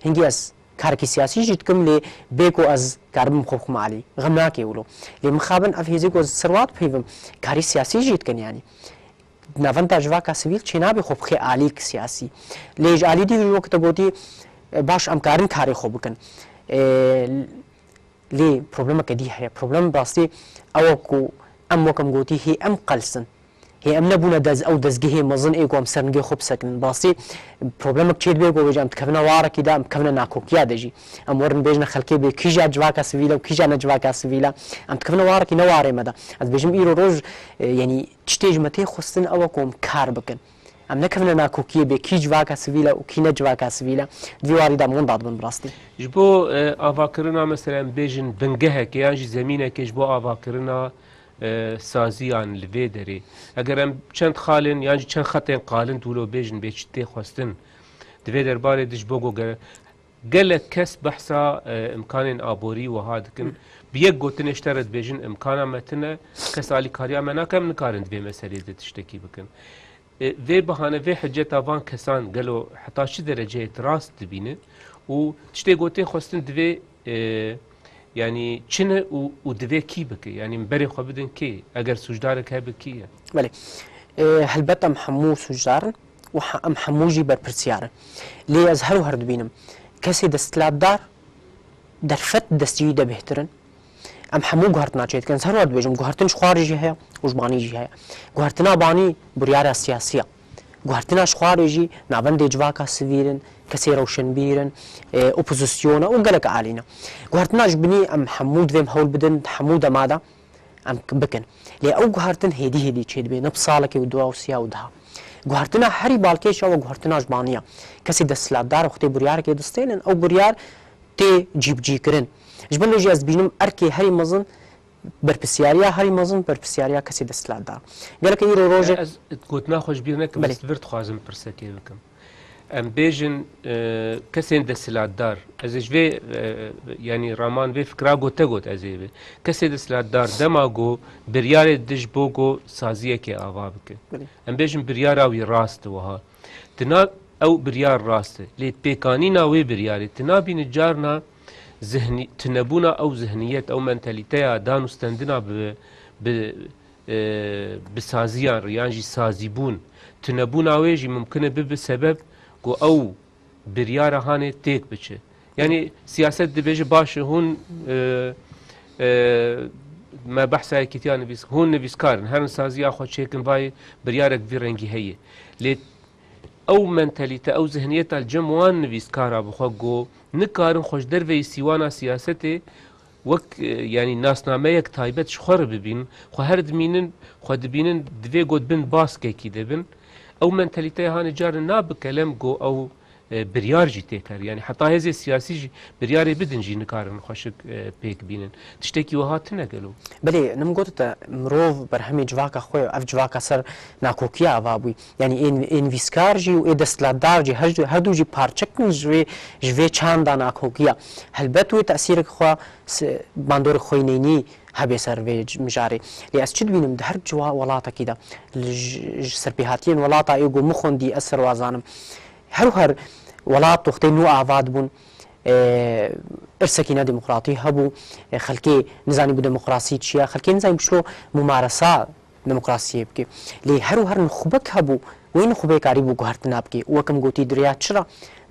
Hingî ez karekî siyasî jî dikim, lê bê ku ez karibim xwe bixwime alî. Xem nake wilo. Lê mixabin ev hêzê ku ez ser wa dipeyvim, karî siyasî jî dikin yanî. Navenda civaka sivîl çênabê xwe bixê alîk siyasî. Lê ji alî dî wek te gotî, e, baş em karin karê xwe bikin. E, lê problemeke dî heye. Problem bi rastî ew e ku em wek em gotî hê em qels in. Hê em nebûne dez, ew dezgehê mezin ê ku em ser nigê xwe bisekinin. Bi rastî problemek çê dibe ku bêje em dikevine warekî de, em dikevine nakokiya de jî. Em werin bêjine xelkê bê kîja civaka sivîl e û kîja ne civaka sivîl e. Em dikevine warekî ne warê me de. Ez dibêjim îro roj, e, yanî tiştê ji me tê xwestin ew e ku em kar bikin. Em nekevine nakokiyê bê kî civaka sivîl e û kî ne civaka sivîl e. Di vî warî de em winda dibin bi rastî. Ji bo, e, avakirina mesela em bêjin bingehekê yan jî zemînekê ji bo avakirina e, saziyan li vê derê. Eger em çend xalên yan jî çend xetên qalin wilo bêjin bê çi tê xwestin, di vê derbarê de ji bo ku gere-, gelek kes behsa, e, imkanên aborî wiha dikin. Bi yek gotinê ji te re dibêjin, imkana me tune, kes alîkariya me nake, em nikarin di vê meselê de tiştekî bikin. E, vê bahane, vê hiceta van kesan gelo heta çi dereceyê tu rast dibîne? Û tiştê ku tê xwestin divê, e, yanî çi ne û, û divê kî bike? Yanî em berê xwe bidin kê? Eger sûcdarek hebe kî ye? Belê. E, helbet em hemû sûcdar in û he-, em hemû jî berpirsiyar in. Lê ez her û her dibînim. Kesê desthilatdar derfet destcihî de bêhtir in. Em hemû guhertina çêdikin. Ez her wiha dibêjim, guhertin ji xwarê jî heye û ji banî jî heye. Guhertina banî biryara siyasî ye. Guhertina ji xwarê jî navendê civaka sivîl in, kesê rewşenbîr in, e, opozîsyon e û gelek alî ne. Guhertina ji binî em hemû divê em hewl bidin, di hemû dema de em bikin. Lê ew guhertin hêdî hêdî çêdibe, ne bi salekê û du û sê û deha. Guhertina herî balkêş ew e guhertina ji banî ye. Kesê desthilatdar wextê biryarekê distênin, ew biryar tê cîbicîkirin. Ji ber lê jî ez dibînim erkê herî mezin, berpirsiyariya herî mezin, berpirsiyariya kesê desthilatdar. Gelek îro rojê Ez gotina xwe ji bîr nekim, Belê. ez vir dixwazim pirsekê bikim. Em bêjin, e, kesên desthilatdar, ez ê ji vê, e, yanî raman vê fikra ku te got ez ê bi. Kesê desthilatdar dema ku biryarê dide ji bo ku saziyekê ava bike. Belê. Em bêjin biryara wî rast e wiha. Tina ew biryar rast e. Lê pêkanîna wê biryarê, tu nabînî carna zihnî-, tunebûna ew zihniyet, ew mentalîteya dan û stendina bi, bi, e, bi saziyan re yan jî sazîbûn, tunebûna wê jî mimkun e bibe sebeb ku ew biryara hanê têk biçe. Yanî siyaset dibêje, baş e, hûn, e, e, me behsa yekîtiya nivîs-, hûn nivîskar in, herin saziya xwe çêkin, vayê biryarek vî rengî heye. Lê ew mentalîte, ew zihniyeta li cem wan nivîskara bi xwe ku nikarin xwe ji derveyî sîwana siyasetê wek, e, yanî nasnameyek taybet ji xwe re bibînin, xwe her dimînin, xwe dibînin divê ku di bin baskekî de bin. Ew mentalîteya hanê carin nabe kelem ku ew, e, biryar jî tê ker. Yanî heta hêzê siyasî jî biryarê bidin jî nikarin xweşik, e, pêk bînin. Tiştekî wiha tune gelo? Belê, nim got te, mirov berhemê civaka xwe ye, ev civaka ser nakokiya ava bûye. Yanî ê, ê nivîskar jî û ê desthilatdar jî, her, her du jî parçek in ji vê, ji vê çanda nakokiya. Helbet wê tesîrek xwe, se-, bandorek xwe yî neynî hebe ser vê c-, mijarê. Lê ez çi dibînim di her ciwa welatekî de, li j-, ji serpêhatiyên welata ê ku min xwendî ez ser wa zanim. Her û her welat wextê nû ava dibûn, e, irsekî ne demokratî hebû, e, xelkê nizanîbû demokrasî çi ye, xelkê nizanîbû çilo mumaresa demokrasiyê bike. Lê her û her nixubek hebû, wê nixubê karîbû guhertina bike. Û wek em gotî, di rêya çi re?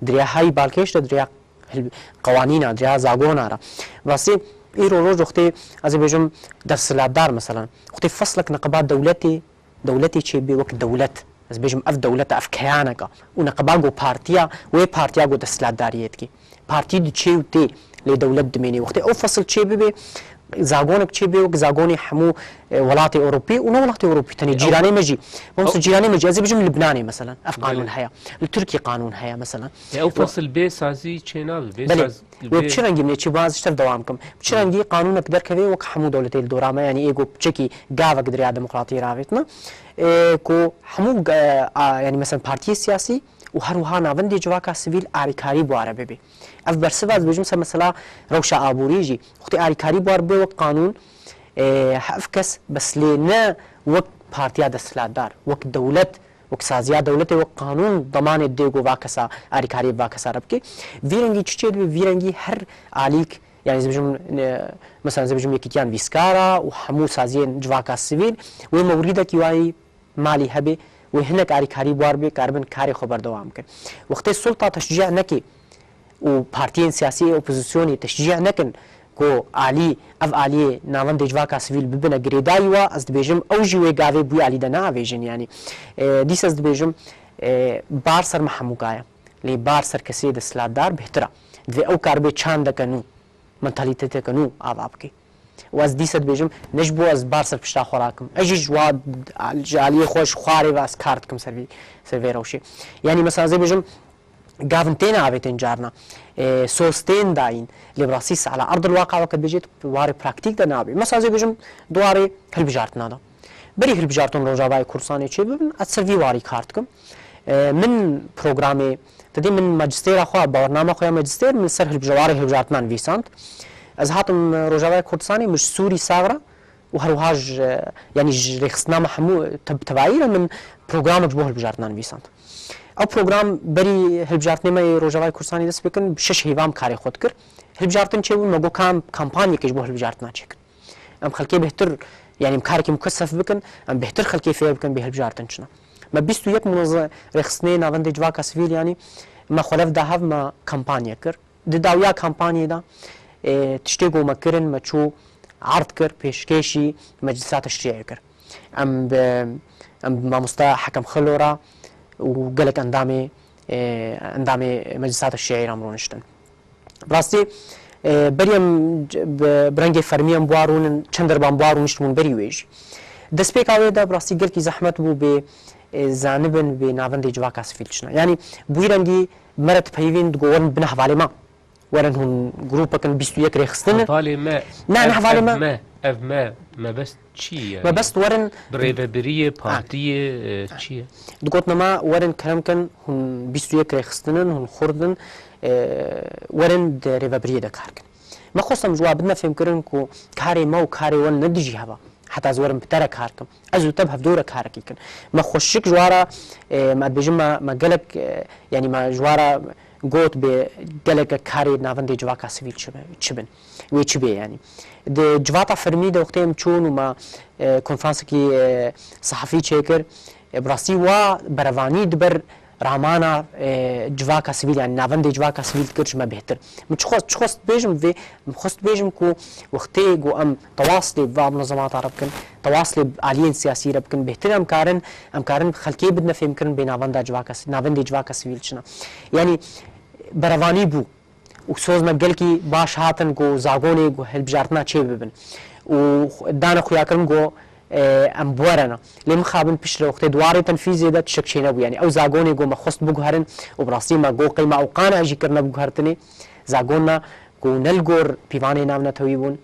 Di rêya hayî balkêş de, di rêya hil-, qewanîna, di rêya zagona re. Rastî, îro roj wextê, ez ê bêjim, desthilatdar, meselen, wextê feslek neqeba dewletê, dewletê çêbê wek dewlet, ez bêjim, ev dewlet e, ev keyanek e. Û neqeba ku partiya, wê partiya ku desthilatdariyê dike. Partî diçê û tê, lê dewlet dimênê. Wextê ew fesil çê bibe, zagonek çê bê wek zagonê hemû, e, welatê Ewropî û ne welatê Ewropî, tenê Ew cîranê me jî. Mamostê, Ew cîranê me jî, ez ê bijim Libnanê, meselen. Ev qanûn Belê. heye. Li Tirkiyê qanûn heye, meselen. E, ew Wa- fesil bê sazî çê nabe, bê Belê. saz-, Wê bê bi çi rengî, min ê çi baz ji te re dewam kim. Bi çi Hı. rengî qanûnek derkeve wek hemû dewletê li dora me, yanî ê ku piçekî gavek di rêya demokratiyê re avêtine, e, ku hemû, e, a, yanî, meselen, partiyê siyasî û her wiha navendê civaka sivîl alîkarî bi wa re bibe. Ev bersiva ez dibêjim ser mesela rewşa aborî jî. Wextê alîkarî bi wa re bibe wek qanûn, e, ev kes bes lê ne wek partiya desthilatdar, wek dewlet, wek saziya dewletê, wek qanûn demanê dê ku va kesa alîkarî bi va kesa re bike. Vî rengî çi çê dibe? Vî rengî her alîk, yanî ez dibêjim, e, mesela ez dibêjim yekîtiyan vîskara û hemû saziyên civaka sivîl wê mewrîdekî wayî malî hebe, wê hinek alîkarî bi wa re bê, karibin karê xwe berdewam bikin. Wextê sulta teşcî neke û partiyên siyasî ê opozîsyonê teşcî nekin ku alî, ev aliyê navendê civaka sivîl bibine girêdayî wa, ez dibêjim ew jî wê gavê bûyî alî de naavêjin, yanî. E, dîsa ez dibêjim, e, bar ser me hemûka ye. Lê bar ser kesê desthilatdar bêhtir e. Divê ew kar bê çandeke nû, mentalîteteke nû ava bike. Û ez dîsa dibêjim, ne ji bo ez bar ser pişta xwe rakim. Ez jî ji wa, ji aliyê xwe, ji xwarê ve ez kar dikim ser vî, ser vê rewşê. Yanî mesela ez ê bêjim, gavin tên avêtin carna, e, soz tên dayîn. Lê bi rastî se-, ala erdil waqî weke dibêjê tu warê praktîk de nabê. Mesela ez ê bêjim di warê hilbijartina de. Berî hilbijartin Rojavayê Kurdistanê çêbibin, ez ser vî warî kar dikim. E, min programê, te dî min macistêra xwe, bawernama xwe ya macistêr, min ser hilbija-, warê hilbijartina nivîsand. Ez hatim, e, Rojavayê Kurdistanê, min ji Sûrî sax re û her wiha ji, e, yanî ji rêxistina me hemû te-, bi tevayî re min programek ji bo hilbijartina nivîsand. Ew program berî hilbijartinê me yê Rojavayê Kurdistanê dest pê kirin, bi şeş heyvan karê xwe dikir. Hilbijartin çêbûn, me got, ka em kampanyekê ji bo hilbijartina çêkin. Em xelkê bêhtir, yanî em karekî mukesef bikin, em bêhtir xelkê fêr bikin bê hilbijartin çi ne. Me bîst û yek muneze-, rêxistinê navendê civaka sivîl, yanî me xwe lev da hev, me kampanye kir. Di dawiya kampanyê de, e, tiştê ku me kirin, me çû erd kir, pêşkêşî Meclisa Teşrî'ê kir. Em bi, em bi mamosta Hekem Xilo re û gelek endamê, e, endamê Meclisa Teşrî'ê re em rûniştin. Bi rastî, e, berî em c-, bi, bi rengê fermî em bi wa rûnin, çend derba em bi wa rûniştibûn berî wê jî. Destpêka wê de bi rastî gelkî zehmet bû bê, e, zanibin bê navendê civaka sivîl çi ne. Yanî bi wî rengî me re dipeyivîn, digot werin bin hevalê me. Werin hûn grûpekin bîst û yek rêxistin in. Hevalê me. Na, ne hevalê me. Ev me, ev me, mebest çi ye? Mebest werin. Bi rêvebiriyê, partiyê, e, çi ye? Digotin me werin kerem kin, hûn bîst û yek rêxistin in, hûn xurt in, e, werin di rêvebiriyê de kar kin. Me xwest em ji wa bidine fêmkirin ku karê me û karê we ne dijî hev e. Heta ez werim bi te re kar kim. Ez û te bi hevdû re karekî kin. Me xweşik ji wa re, e, me dibêjim me, me gelek, e, yanî me ji wa re got bê geleke karê navendê civaka sivîl çi be, çi bin. Wê çi bê yanî. Di civata fermî de wextê em çûn û me, e, konferansekî, e, sehafî çêkir. E, bi rastî wa berevanî di ber ramana, e, civaka sivîl, yanî navendê civaka sivîl dikir ji me bêhtir. Min çi xwest, çi xwest bêjim vê, min xwest bêjim ku wextê ku em tewas lê va munezemata re bikin, tewas lê aliyên siyasî re bikin, bêhtir em karin, em karin xelkê bidine fêmkirin bê navenda civaka si-, navendê civaka sivîl çi ne. Yanî berevanî bû. Û soz me gelkî baş hatin ku zagonê ku hilbijartina çê bibin. Û dane xuyakirin ku, e, em bi we re ne. Lê mixabin piştre wextê di warê tenfîzê de tiştek çênebû. Yanî ew zagonê ku me xwest biguherin û bi rastî me got qey me ewqan e jî kirine biguhertinê. Zagona ku ne li gor pîvanê navnetewî bûn.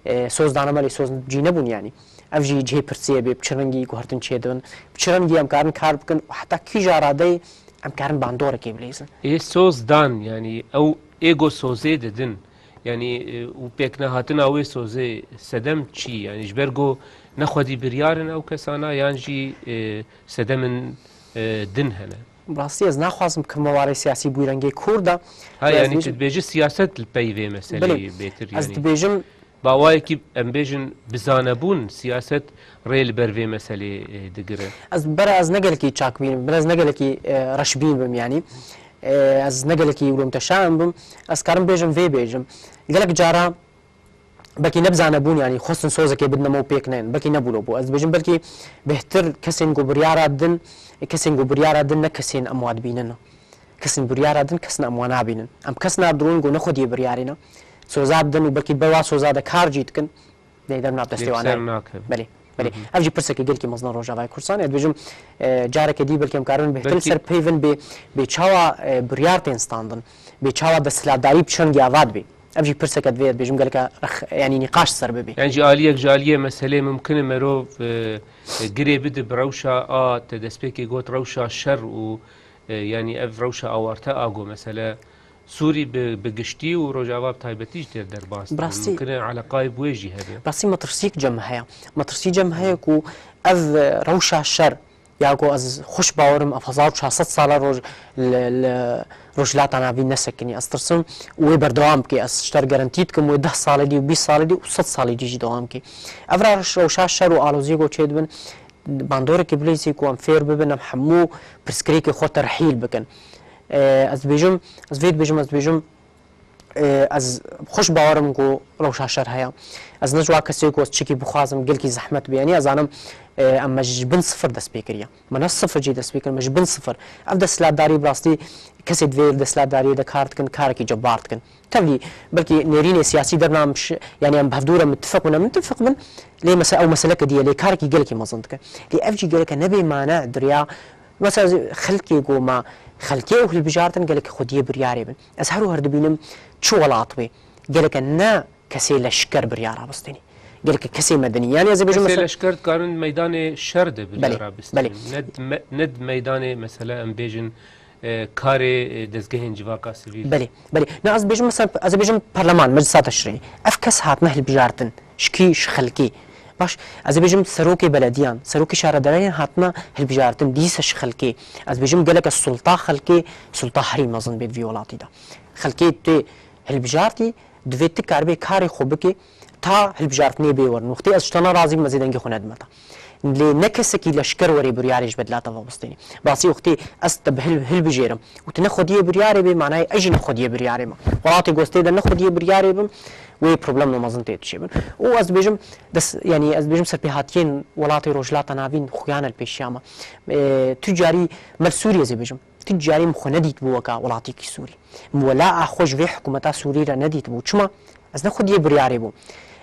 E, soz dane me lê soz cî nebûn yanî. Ev jî cihê pirsiyê bê, bi çi rengî guhertin çêdibin, bi çi rengî em karin kar bikin û heta kîja radeyê em karin bandorekê bilîzin. Ê soz dan, yanî ew ê go sozê didin, yanî, e, û pêknehatina wê sozê sedem çi? Yanî ji ber go ne xwedî biryar in ew kesana yan jî, e, sedemin, e, din hene? Bi rastî ez naxwazim bikevime warê siyasî bû rengê kûr de. Ha, yanî tu dibêjî siyaset li pey vê meseleyê bêtir, yanî. Ez dibêjim, Bi awayekî, em bêjin, bi zanebûn siyaset rê li ber vê meselê, e, digire. Ez bera ez ne gelekî çakbîn bim, bera ez ne gelekî, e, reşbîn bim, yanî. E, ez ne gelekî wilo muteşaim bim. Ez karim bêjim, vê bêjim. Gelek cara belkî ne bi zanebûn, yanî xwestin sozekê bidine me û pêk neyên. Belkî nebûlo bû. Ez dibêjim belkî bêhtir kesên ku biryara din, kesên ku biryara din ne kesên em wa dibînin. Kesên biryara din, kesên em wa nabînin. Em kes nabdurûn ku ne xwediyê biryarê ne. Soza bidin û belkî ber wa soza de kar jî dikin. Dê der nav destê wan nayê. Belê, belê. Ev jî pirsekî gelkî mezin e Rojavayê Kurdistanê. Ez dibêjim, e, careke dî belkî em karin bêhtir ser peyvin bê, bê çawa, e, biryar tên standin. Bê çawa desthilatdarî bi çi rengî ava dibe. Ev jî pirseke divê ez dibêjim geleke rex-, yanî nîqaş ser bibe. Yan jî aliyek ji aliyê meselê mimkin e merov, e, e, girê bide bi rewşa a te destpêkê got rewşa şer û E, yanî ev rewşa awarte a ku mesele Sûrî bi, bi giştî û Rojava bi taybetî jî tê derbas dibin. Bi rastî. Mimkin e eleqayê bi wê jî hebe. Bi rastî metirsîk cem heye. Metirsî cem heye ku ev, e, rewşa şer, ya ku ez xweş bawerim ev hezar û çar sed sala roj-, li, li Rojhilata Navîn nesekinî. Ez tirsim û wê berdewam bike. Ez ji te re garantî dikim wê deh salê dî û bîst salê dî û sed salê dî jî dewam bike. Ev reş-, rewşa şer û aloziyê ku çêdibin, bandorekê bilîzî ku em fêr bibin, em hemû pirsgirêkê xwe terhîl bikin. E, ez dibêjim, ez vê dibêjim, ez dibêjim, E, ez xweş bawer im ku rewşa şer heye. Ez ne ji wa kesê ku ez çikî bixwazim gelkî zehmet bê. Yanî ez zanim, e, em me ji bin sifir dest pê kiriye. Me ne sifir jî dest pê kir, me ji bin sifir. Ev desthilatdarî bi rastî kesê divê li desthilatdariyê de kar dikin, karekî cebbar dikin. Tevlî, belkî nêrînê siyasî dernamiş, yanî em bi hevdû re mittifeq bin, em mittifeq bin. Lê mese-, ew meseleke dî ye, lê karekî gelekî mezin dike. Lê ev jî gereke nebe mane di riya, mesela xelkê ku me xelkê ew hilbijartin, gelek xwediyê biryarê bin. Ez her û her dibînim çi welat wê, geleke ne kesê leşker biryara bistênî. Geleke kesê medenî. Yanî ez ê bêjim Kesê mesela leşker dikarin meydanê şer de Belê, biryara bistênin. belê. Ne di me-, ne di meydanê mesela em bêjin, e, karê, e, dezgehên civaka sivîl. Belê, belê. Na ez bêjim mesela, ez ê bêjim parleman, meclisa teşrî. Ev kes hatine hilbijartin. Ji kî? Ji xelkê. Baş, ez ê bêjim serokê belediyan, serokê şaredariyan hatine hilbijartin. Dîsa ji xelkê. Ez bêjim geleke sulta xelkê, sulta herî mezin bê di vî welatî de. Xelkê tê hilbijartî, divê tu karibê karê xwe bikê, ta hilbijartinê bê werin. Wextê ez ji te ne razî bim, ez ê dengê xwe nedim te. Lê ne kesekî leşker were biryarê ji bedla te ve bistênî. Basî wextê ez te bi hil-, hilbijêrim û tu ne xwediyê biryarê bê, manayê ez jî ne xwediyê biryarê me. Welatê ku ez tê de ne xwediyê biryarê bim, wê problemê mezin tê dişê bin. Û ez dibêjim, des-, yanî ez dibêjim serpêhatiyên welatê Rojhilata Navîn xuya ne li pêşiya me. E, tu carî me li Sûriyê ez ê bêjim. Tu carî min xwe nedîtibû weka welatîkî Sûrî. Min wela a xwe ji vê hikûmeta Sûrî re nedîtibû. Çima? Ez ne xwediyê biryarê bûm.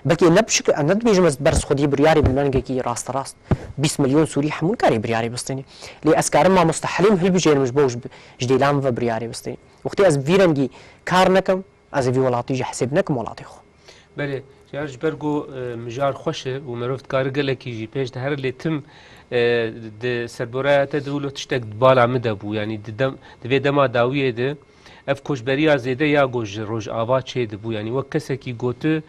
Belkî ne bi şikil, ez nedibêjim ez berz xwediyê biryarê bim, rengekî rasterast. Bîst milyon Sûrî hemû nikarê biryarê bistênî. Lê ez karim mamoste Helîm hilbijêrim ji bo ji, ji dêla min ve biryarê bistênî. Wextê ez vî rengî kar nekim, ez ê vî welatî jî hesêb nekim welatê xwe. Belê, yani ji ber ku, e, mijar xweş e û merov dikare gelekî jî pêş de here, lê tim, e, di serboraya te de wilo tiştek di bala min de bû. Yani di dem, di vê dema dawiyê de ev koçberiya zêde ya ku ji Rojava çê dibû. Yani wek kesekî gotu,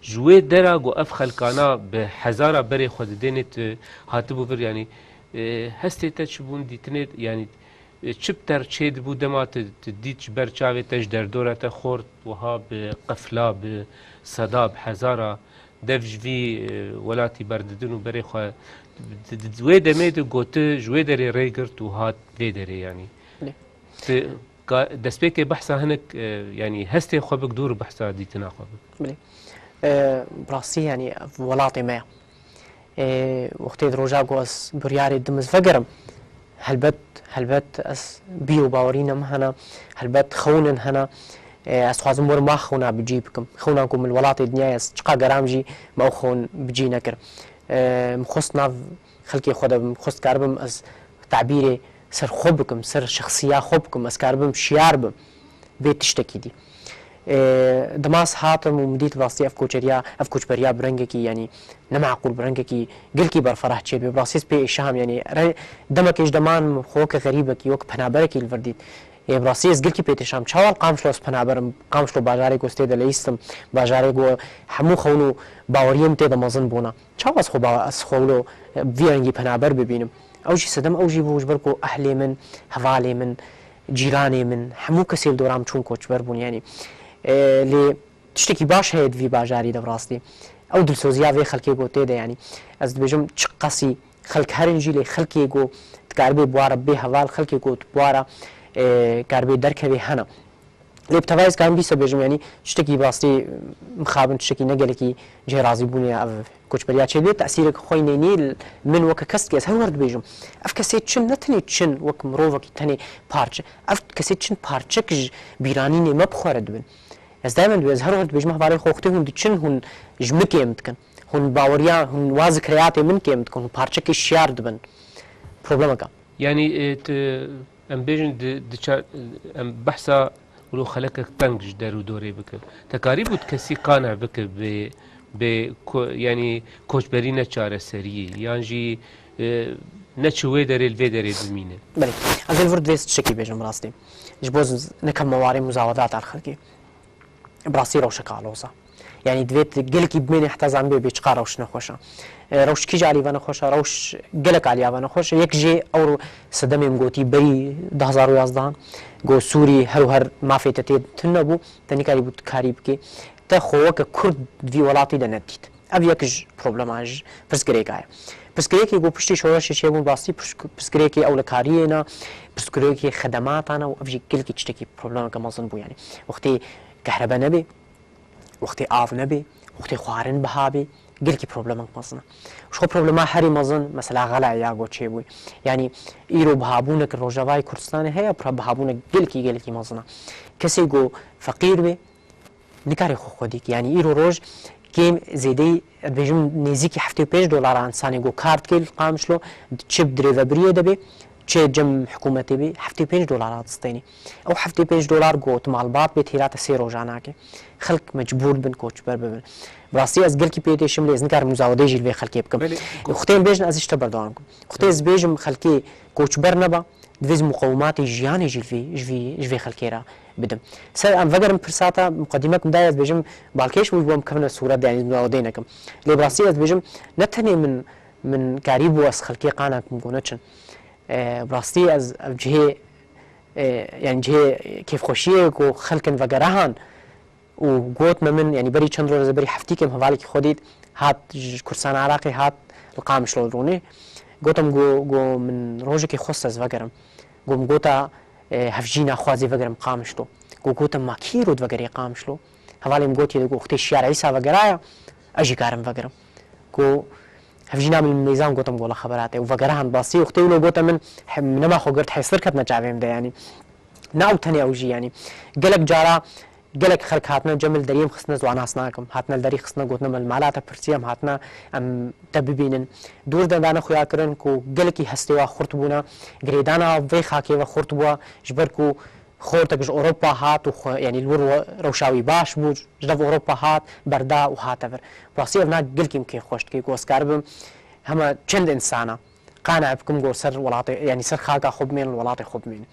ji wê dera ku ev xelkana bi hezara berê xwe didênê tu hatibû vir. Yani, e, hestê te çi bûn dîtinê, yani, e, çi bi te re çêdibû dema tu, tu dît ji ber çavê te, ji derdora te xort, wiha bi qefla, bi seda, bi hezara dev ji vî, e, welatî berdidin û berê xwe di, di, di wê demê de gotu, ji wê derê rê girt û hat vê derê, yanî. Lê. Tu ka-, destpêkê behsa hinek, e, yanî hestê xwe bik, dûr behsa dîtina xwe bik. Bilê. E, bi rastî, yanî, ev welatê me ye. Ê, wextê di roja ku ez biryarê dim ez vegerim, helbet, helbet ez bîr û bawerîna min hene, helbet xewnin hene. Ê, ez xwazim werim wa xewna bi cî bikim. Xewna ku min li welatê dinyayê ez çiqa geram jî me ew xewn bi cî nekir. Ê, min xwest nav xelkê xwe de bim, xwest karibim ez tabîrê ser xwe bikim, ser şexsiya xwe bikim, ez karibim şiyar bim. Bê tiştekî dî. Ê, dema ez hatim û min dît, rastî ev koçeriya, ev koçberiya bi rengekî, yanî ne meqûl, bi rengekî gelkî berferah çêdibe. Bi rastî ez pê êşam, yanî re-, demekê ji deman min xwe weke xerîbekî, weke penaberekî li vir dît. Ê, bi rastî ez gelkî pê têşam. Çawa li Qamişlo ez penaber im, Qamişlo bajarê ku ez tê de leyîst im, bajarê ku hemû xewn û baweriyê min tê de mezin bûna. Çawa ez xwe ba-, ez xwe wilo, e, bi vî rengî penaber bibînim? Ew jî sedem ew jî bû, ji ber ku ehlê min, hevalê min, cîranê min, hemû kesê li dora min çûn koçber bûn, yanî. E, lê tiştekî baş heye di vî bajarî de bi rastî. Ew dilsoziya vê xelkê ku tê de, yanî. Ez dibêjim çiqasî xelk herin jî, lê xelkê ku dikaribe bi wa re bê heval, xelkê ku bi wa re, e, karibe derkevê hene. Lê bi tevayê ez karim dîsa bêjim, yanî tiştekî bi rastî mixabin, tiştekî ne gelekî cihê razîbûnê ye ev koçberiya çêdibe, tesîrek xwe yê nî li min weke kes dike. Ez her wer dibêjim, ev kesê çin, ne tenê çin wek mirovekî tenê parçe, ev kesê çin parçek ji bîranînê me bi xwe re dibin. Ez daymen dibêjim, ez her wer dibêjim, hevalê xwe wextê hûn diçin, hûn ji min kêm dikin. Hûn baweriya, hûn wa zikreyatê min kêm dikin, hûn parçekê şiyar dibin. Problemeka. Yanî, e, tu, em bêjin di, di ça-, em behsa wilo xelekek teng ji der û dorê bikin. Te karîbû tu kesî qane bike bi, bi ko-, yanî koçberî ne çareseriyê, yan jî, e, ne çi wê derê li vê derê bimîne? Belê. Ez ê li vir divê tiştekî bêjim bi rastî. Ji bo z-, nekem mewarê muzawedat al xelkê. Bi rastî rewşeke aloz e. Yanî divê tu gelekî bimênî heta zanibê bê çiqa rewş nexweş e. E, rewş kî ji alî ve nexweş e? Rewş gelek aliya ve nexweş e. Yek jê ew sedemê min gotî berî du hezar û yazdehan. Got Sûrî her û her mafê te tê tune bû. Te nikarîbû tu karî bikê. Te xwe weke Kurd di vî welatî de nedît. Ev yek ji problema ji pirsgirêka ye. Pirsgirêkê ku piştî şoreşê çêbûn rastî pirs-, pirsgirêkê ewlekariyê ne, pirsgirêkê xedematan e û ev jî gelkî tiştekî problemeke mezin bû. Yanî wextê kehrebe nebê, wextê av nebê, wextê xwarin biha bê, gelkî problemek mezin e. Ji xwe problema herî mezin mesela xela ya ku çêbûyî. Yanî îro bihabûnek Rojavayê Kurdistanê heye, pra bihabûnek gelkî, gelkî mezin e. Kesê ku feqîr bê, nikarê xwe xwedî ki. Yanî îro roj kêm zêdeyî, ez dibêjim, nêzîkî heftê û pênc dolara însanê ku kar dike li Qamişlo, çi bi dirêvebiriyê de bê, çi cem hikûmetê bê, heftê û pênc dolara distênî. Ew heftê û pênc dolar ku tu malbat bê têra te sê roja nake. Xelk mecbûr dibin koçber bibin. Bi rastî ez gelkî pê têşim lê ez nikarim muzawedê jî li vê xelkê bikim. Belê, go- Xwetê em bêjin ez jî ji te berdewam bikim. Xwetê ez bêjim xelkê koçber neba, divê ez muqewimatê jiyanê jî li vê, ji vê, ji vê xelkê re bidim. Ser em vegerin pirsa te, muqedîmek min daye ez bêjim, balkêş bû ji bo em kevine sûret de, yanî muzawedê nekim. Lê bi rastî ez dibêjim, ne tenê min, min karîbû ez xelkê qane bikim ku neçin. E, bi rastî ez ev cihê, e, yanî cihê kêfxweşiyê ku xelkin vegere han, û got me min, yanî berî çend roj, berî heftîkê min hevalekî xwe dît, hat ji Kurdistana Iraqê hat li Qamişlo rûnê. Gotim ku, ku min rojekê xwest ez vegerim. Ku min gota, e, hevjîna xwazê vegerim Qamişlo. Ku gotim ma kî îro divegerê Qamişlo? Hevalê min gotiye ku wextê Şiyar Îsa vegeraya, ez jî karim vegerim. Ku hevjîna min mêzan gotim gola xebera te û vegere han basî wextê wilo gote min he-, nema xwe girt hêstir ketine çavê min de yanî. Ne ew tenê ew jî yanî. Gelek cara Gelek xelk hatine cem li deriyê em xistine, ez wan nas nakim. Hatine li derî xistine, gotine me li mala te pirsiye, em hatine em te bibînin. Dûr de dane xuya kirin ku gelekî hestê wa xurt bûne, girêdana vê xakê ve xurt bûye, ji ber ku xortek ji Ewropa hat û xwe, yanî li wir we-, rewşa wî baş bû, ji nav Ewropa hat, berda û hate vir. Bi rastî ev na gelkî min kêfxweş dike ku ez karibim hema çend insana qane bikim ku ser welatê, yanî ser xaka xwe bimênin, li welatê xwe bimênin.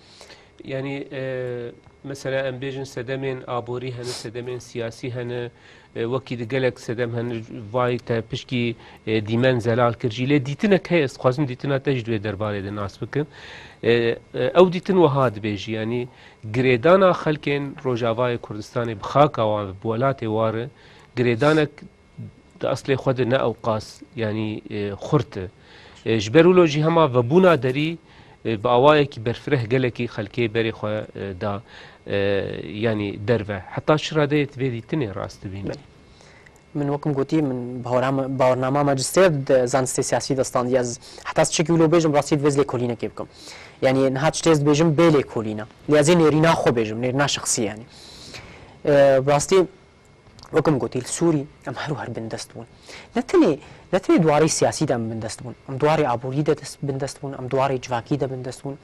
Yanî, e, mesela em bêjin sedemên aborî hene, sedemên siyasî hene, e, wekî di gelek sedem hene, vay te pişkî, e, dîmen zelal kir jî. Lê dîtinek heye, ez dixwazim dîtina te jî di wê derbarê de nas bikim. E, e, ew dîtin wiha dibêjî, yanî girêdana xelkên Rojavayê Kurdistanê bi xaka wan ve, bi welatê wan re, girêdanek di eslê xwe de ne ewqas, yanî, e, xurt e. E, ji ber wilo jî hema vebûna derî, e, bi awayekî berfireh gelekî xelkê berê xwe, e, da, e, yanî derve. Heta çi radeyê tu vê dîtinê rast dibînî? Belê. Min wekim gotî, min bawera me, bawernama majistêr di zanistê siyasî de standiye. Ez heta ez çekî wilo bêjim, rastî divê ez lêkolînekê bikim. Yanî niha tiştê ez dibêjim bê lêkolîne. Lê ez ê nêrîna xwe bêjim, nêrîna şexsî yanî. E, bi rastî Wek min gotî, li Sûrî em her û her bindest bûn. Ne tenê, ne tenê di warê siyasî de em bindest bûn. Em di warê aborî de dest, bindest bûn, em di warê civakî de bindest bûn.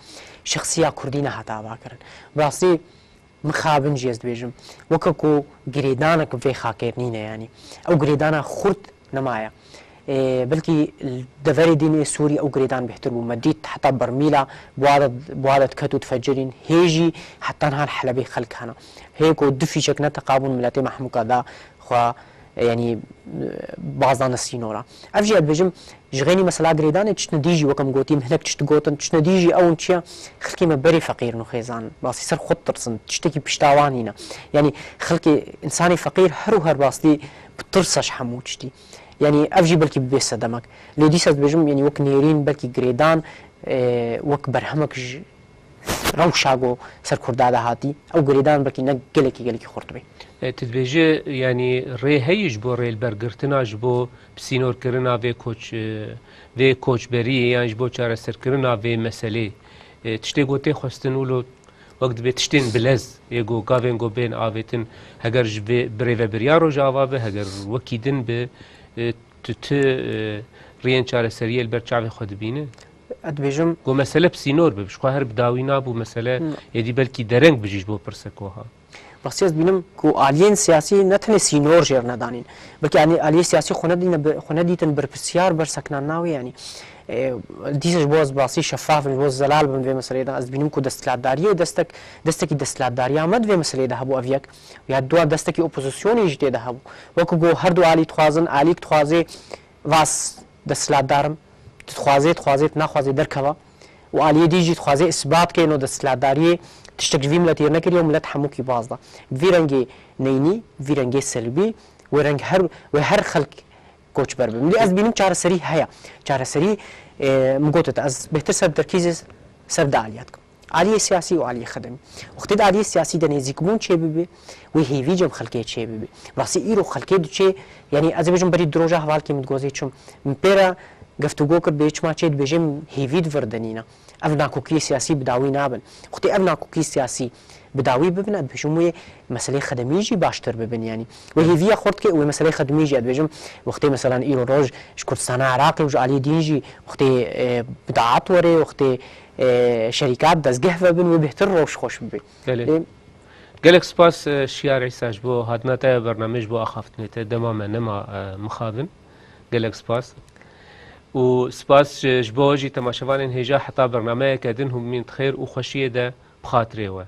Şexsiya Kurdî nehate avakirin. Bi rastî mixabin jî ez dibêjim. Weke ku girêdanek vê xakê nîne yanî. Ew girêdana xurt nemaye. Ê, belkî li deverê dînê Sûrî ew girêdan bêhtir bû. Me dît heta bermîla bi wa de, bi wa de diket û difecirîn. Hê jî heta niha li Helebê xelk hene. Hê ku du fîşek neteqabûn miletê me hemûka da xwe, yanî, baz dane sînora. Ev jî ez dibêjim, ji xênî mesela girêdanê tiştine dî jî, weke min gotî, min hinek tişt gotin, tiştine dî jî ew in çi ye? Xelkê me berê feqîr in û xêzan in. Basî ser xwe ditirsin, tiştekî pişta wan nîne. Yanî xelkê, însanê feqîr her û her rastî bi tirs e ji hemû tiştî. Yanî ev jî belkî bibe sedemek. Lê dîsa ez dibêjim, yanî wek nêrîn, belkî girêdan, e, wek berhemek ji rewşa ku ser Kurda de hatî, ew girêdan belkî ne gelekî, gelekî xurt be. E, tu dibêjî, yanî rê heye ji bo rêlibergirtina, ji bo bi sînorkirina vê koç, e, vê koçberiyê yan ji bo çareserkirina vê meselê? E, tiştê ku tê xwestin wilo wek dibê tiştên bilez, ê ku gavên ku bên avêtin, heger ji vê birêvebiriya Rojava be, heger wekî din be, e, tu, tu, e, riyên çareseriyê li ber çavê xwe dibîne? Ez dibêjim. Ku mesele bi sînor be, ji xwe her bi dawî nabû mesele, Hmm. êdî belkî dereng bijî ji bo pirsek wiha. Rastî ez dibînim ku aliyên siyasî ne tenê sînor jê re nedanîn, belkî alî-, aliyê siyasî xwe nedîne bi, xwe nedîtin berpirsiyar ber seknandina wê, yanî, e, dîsa ji bo ez basî şefaf bim, ji bo zelal bim vê meseleyê de, ez dibînim ku desthilatdariyê destek, destekî desthilatdariya me di vê meseleyê de hebû ev yek, ya dua destekî opozisyonê jî tê de hebû. Wekî ku her du alî dixwazin, alîk dixwazê vas desthilatdar im, tu dixwazê, dixwazê, tu naxwazê derkeva. Û aliyê dî jî dixwazê îsbat ke ino desthilatdariyê tiştek ji vî miletî re nekiriye û milet hemûkî baz da. Bi vî rengê neynî, bi vî rengê selbî, wê reng her, wê her xelk koçber bibin. Lê ez dibînim çareserî heye. Çareserî, e, min got, ez bêhtir ser derkîzê ser di aliya dikim. Aliyê siyasî û aliyê xedemî. Wextê di aliyê siyasî de nêzîkbûn çê bibe, wê hêvî cem xelkê çê bibe. Rastî îro xelkê diçê, yanî ez ê bêjim berî du roja hevalkê min digozê çûm. Min pê re geftûgo kir, bê çima çê dibêje, min hêvî di vir de nîne. Ev nakokiyê siyasî bi dawî nabin. Wextê ev nakokiyê siyasî bi dawî bibin, ez dibêjim wê meseleyê xedemî jî baştir bibin, yanî. Wê hêviya xurt ke, wê meseleyê xedemî jî, ez dibêjim, wextê meselan îro roj ji Kurdistana Iraqê û ji aliyê din jî wextê, e, bidaat were, wextê, e, şerîkat dezgeh vebin, wê bêhtir roj xweş bibe. Belê. E, Gelek spas, e, Şiyar Îsa, ji bo hatina te ya bernameyê, ji bo axaftinê te. Dema me nema, e, mixabin. Gelek spas. Û spas ji, ji bo jî temaşevanên hêja heta bernameyeke din hûn bimîn di xêr û xweşiyê de bi xatirê we.